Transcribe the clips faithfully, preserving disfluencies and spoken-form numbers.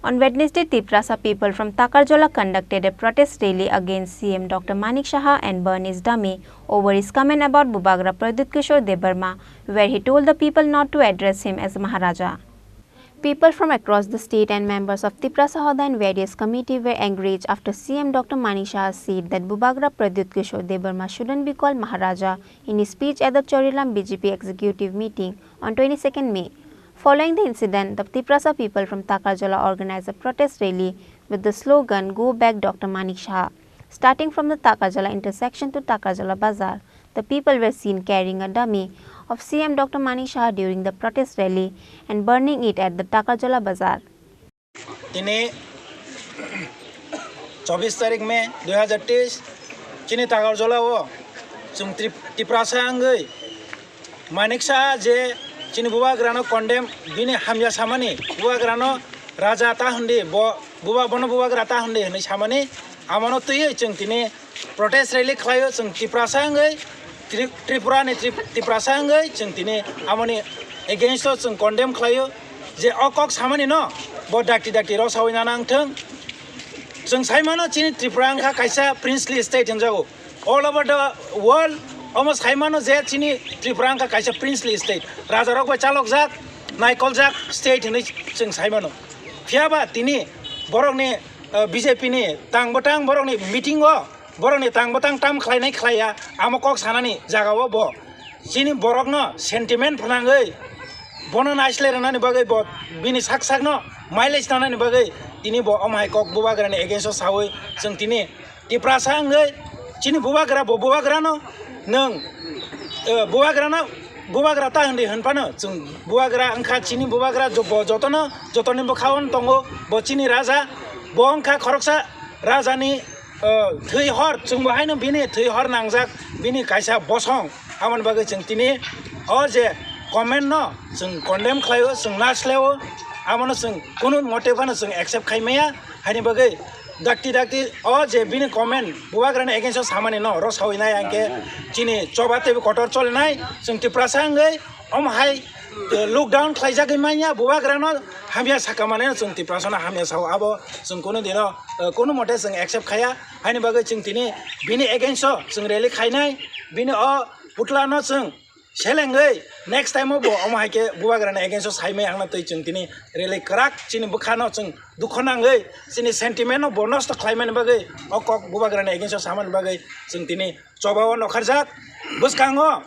On Wednesday, Tiprasa people from Takarjala conducted a protest rally against C M Doctor Manik Saha and burned his dummy over his comment about Bubagra Pradyut Kishore Debbarma, where he told the people not to address him as Maharaja. People from across the state and members of Tiprasa Hoda and various committee were enraged after C M Doctor Manik Saha said that Bubagra Pradyut Kishore Debbarma shouldn't be called Maharaja in his speech at the Chorilam B J P executive meeting on twenty-second May. Following the incident, the Tiprasa people from Takarjala organized a protest rally with the slogan "Go back Doctor Manik Saha." Starting from the Takarjala intersection to Takarjala Bazar, the people were seen carrying a dummy of C M Doctor Manik Saha during the protest rally and burning it at the Takarjala Bazar. Tini chobbish tarik May dui hazar teis, chini Takarjala o chwng Trip-, Tiprasa wngwi Manik Saha je chini Bubagrano condemn, bini hamya samani, Bubagrano raja ta hwndi, bo, buba, bono Bubagra ta hwndi hwnwi samani, amono twiwi chwng tini protest rally khlaio, chwng Tiprasa wngwi, Tri-, Tripura ni Trip-, Tiprasa wngwi chwng tini amoni against o chwng condemn khlaio, je o kok samani no bo dakti dakti rw sawi nana wngthwng. Chwng sai mano chini Tripura wngkha kaisa princely state hwnjago. All over the world omo sai mano je chini Tripura wngkha kaisa princely state. Rajarok bai chalokjak, naikoljak state hwnwi chwng sai mano. Phiyaba tini borokni, eh, B J P ni tang bwtang borokni meeting o, borokni tang bwtang tam khlainai khlaiya, amo kok sanani jagao bo chini borokno sentiment phnangwi bono naislai rwnani bagwi bo bini sak sakno mileage tanani bagwi tini bo omo hai kok Bubagrani against o sawi chwng tini Tiprasa wngwi chini Bubagra bo Bubagrano nwng, eh, Bubagrano Bubagra ta hwndi hwnphano chwng Bubagra wngkha chini Bubagra jo-, bo jotono jotoni bwkhao tongo bo chini raja bo wngkha khoroksa rajani, eh, thwi hor chwngbo haino bini thwi hor nangjak bini kaisa bosong. Aboni bagwi chwng tini o je comment no chwng condemn khlaio, chwng nasleo, abono chwng kunu mote phano chwng accept khai maya. Haini bagwi dakti dakti o je bini comment Bubagrani against o samani no rw sawi nai hwnkhe chini choba teibo kotor cholinai. Chwng Tiprasa wngwi omo hai, eh, lockdown khlaijagwi manya Bubagrano hamya saka manwi chwng Tiprasano hamya sao, abo chwng kunu dino, eh, kunu mote chwng accept khaya. Haini bagwi chwng tini bini against o chwng rally khainai, bini o putla no chwng selengwi next time o bo omo hai khe Bubagrani against o saimai wngna twi chwng tini rally kwrak chini bwkhano chwng dukho nangwi chini sentiment no bo nosto khlaimani bagwi o kok Bubagrani against o samani bagwi chwng tini choba o nokharjak. Bwskango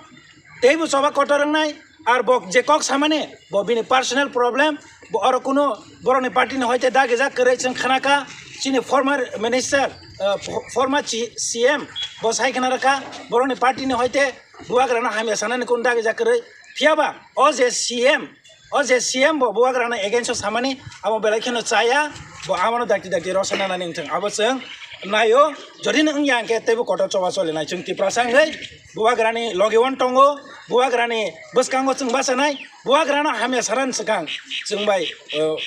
teibo choba kotor wngnai, ar bo je kok samani bo bini personal problem, bo oro kunu borokni party ni hoite dagijak kwrwi chwng khnakha, chini former minister, eh, fo-, former chi-, C M bo sai khna rwkha borokni party ni hoite Bubagrano hamya sanani kunu dagijak kwrwi. Phiyaba o je C M, o je C M bo Bubagrano against o samani abo belai kheno chaya, bo abono dakti dakti rw sana nani wngthwng. Abo chwng naio, jodi no wngya hwnkhe teibo kotor choba cholinai. Chwng Tiprasa wngwi Bubagrani logi o tongo, Bubagrani bwskango chwng bachanai, Bubagrano hamya sanani swkang chwng bai, eh,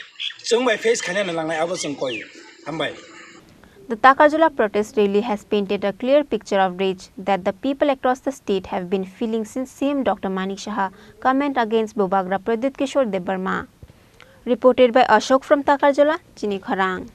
chwng bai face khainani langnai, abo chwng koi. Hambai. The Takarjala protest rally has painted a clear picture of rage that the people across the state have been feeling since C M Doctor Manik Saha comment against Bubagra Pradyut Kishore Debbarma. Reported by Ashok from Takarjala, Chini Khorang.